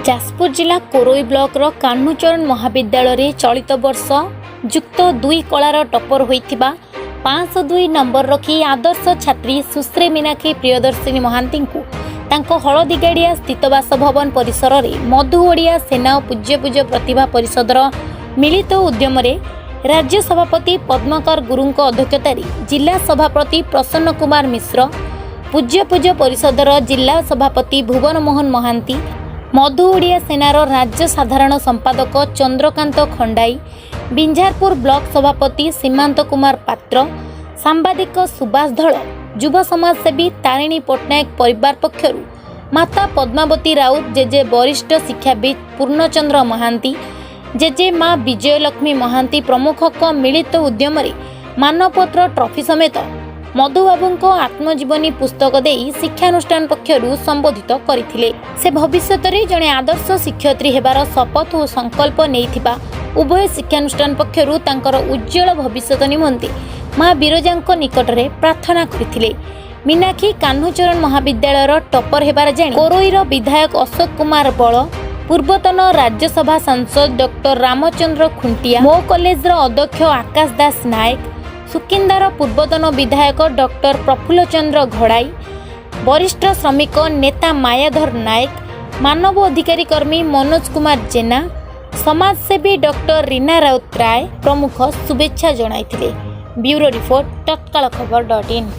ଯାଜପୁର ଜିଲ୍ଲା କୋରୋଇ ବ୍ଲକର କାହ୍ନୁଚରଣ ମହାବିଦ୍ୟାଳୟରେ ଚଳିତ ବର୍ଷ ଯୁକ୍ତ ଦୁଇ କଳାର ଟପର ହୋଇଥିବା 502 ନମ୍ବର ରଖି ଆଦର୍ଶ ଛାତ୍ରୀ ସୁଶ୍ରୀ ମୀନାକ୍ଷୀ ପ୍ରିୟଦର୍ଶିନୀ ମହାନ୍ତିଙ୍କୁ ତାଙ୍କ ହଳଦୀଗାଡ଼ିଆ ସ୍ଥିତ ବାସଭବନ ପରିସରରେ ମଧୁ ଓଡ଼ିଆ ସେନା ଓ ପୂଜ୍ୟ ପୂଜ୍ୟ ପ୍ରତିଭା ପରିଷଦର ମିଳିତ ଉଦ୍ୟମରେ ରାଜ୍ୟ ସଭାପତି ପଦ୍ମକର ଗୁରୁଙ୍କ ଅଧ୍ୟକ୍ଷତାରେ ଜିଲ୍ଲା ସଭାପତି ପ୍ରସନ୍ନ କୁମାର ମିଶ୍ର, ପୂଜ୍ୟ ପୂଜ୍ୟ ପରିଷଦର ଜିଲ୍ଲା ସଭାପତି ଭୁବନ ମୋହନ ମହାନ୍ତି, ମଧୁ ଓଡ଼ିଆ ସେନାର ରାଜ୍ୟ ସାଧାରଣ ସମ୍ପାଦକ ଚନ୍ଦ୍ରକାନ୍ତ ଖଣ୍ଡାଇ, ବିଞ୍ଝାରପୁର ବ୍ଲକ ସଭାପତି ସୀମାନ୍ତ କୁମାର ପାତ୍ର, ସାମ୍ବାଦିକ ସୁବାସ ଧଳ, ଯୁବ ସମାଜସେବୀ ତାରିଣୀ ପଟ୍ଟନାୟକ ପରିବାର ପକ୍ଷରୁ ମାତା ପଦ୍ମାବତୀ ରାଉତ, ଜେଜେ ବରିଷ୍ଠ ଶିକ୍ଷାବିତ୍ ପୂର୍ଣ୍ଣଚନ୍ଦ୍ର ମହାନ୍ତି, ଜେଜେ ମା ବିଜୟଲକ୍ଷ୍ମୀ ମହାନ୍ତି ପ୍ରମୁଖଙ୍କ ମିଳିତ ଉଦ୍ୟମରେ ମାନପତ୍ର, ଟ୍ରଫି ସମେତ ମଧୁବାବୁଙ୍କ ଆତ୍ମଜୀବନୀ ପୁସ୍ତକ ଦେଇ ଶିକ୍ଷାନୁଷ୍ଠାନ ପକ୍ଷରୁ ସମ୍ବୋଧିତ କରିଥିଲେ। ସେ ଭବିଷ୍ୟତରେ ଜଣେ ଆଦର୍ଶ ଶିକ୍ଷୟିତ୍ରୀ ହେବାର ଶପଥ ଓ ସଂକଳ୍ପ ନେଇଥିବା ଉଭୟ ଶିକ୍ଷାନୁଷ୍ଠାନ ପକ୍ଷରୁ ତାଙ୍କର ଉଜ୍ଜ୍ୱଳ ଭବିଷ୍ୟତ ନିମନ୍ତେ ମା ବିରଜାଙ୍କ ନିକଟରେ ପ୍ରାର୍ଥନା କରିଥିଲେ। ମୀନାକ୍ଷୀ କାହ୍ନୁଚରଣ ମହାବିଦ୍ୟାଳୟର ଟପର ହେବାର ଜାଣି କୋରୋଇର ବିଧାୟକ ଅଶୋକ କୁମାର ବଳ, ପୂର୍ବତନ ରାଜ୍ୟସଭା ସାଂସଦ ଡକ୍ଟର ରାମଚନ୍ଦ୍ର ଖୁଣ୍ଟିଆ, ମୋ କଲେଜର ଅଧ୍ୟକ୍ଷ ଆକାଶ ଦାସ ନାୟକ, ସୁକିନ୍ଦାର ପୂର୍ବତନ ବିଧାୟକ ଡକ୍ଟର ପ୍ରଫୁଲ୍ଲ ଚନ୍ଦ୍ର ଘଡ଼ାଇ, ବରିଷ୍ଠ ଶ୍ରମିକ ନେତା ମାୟାଧର ନାୟକ, ମାନବ ଅଧିକାରୀ କର୍ମୀ ମନୋଜ କୁମାର ଜେନା, ସମାଜସେବୀ ଡକ୍ଟର ରୀନା ରାଉତରାୟ ପ୍ରମୁଖ ଶୁଭେଚ୍ଛା ଜଣାଇଥିଲେ। ବ୍ୟୁରୋ ରିପୋର୍ଟ, ତତ୍କାଳ ଖବର .ଇନ୍।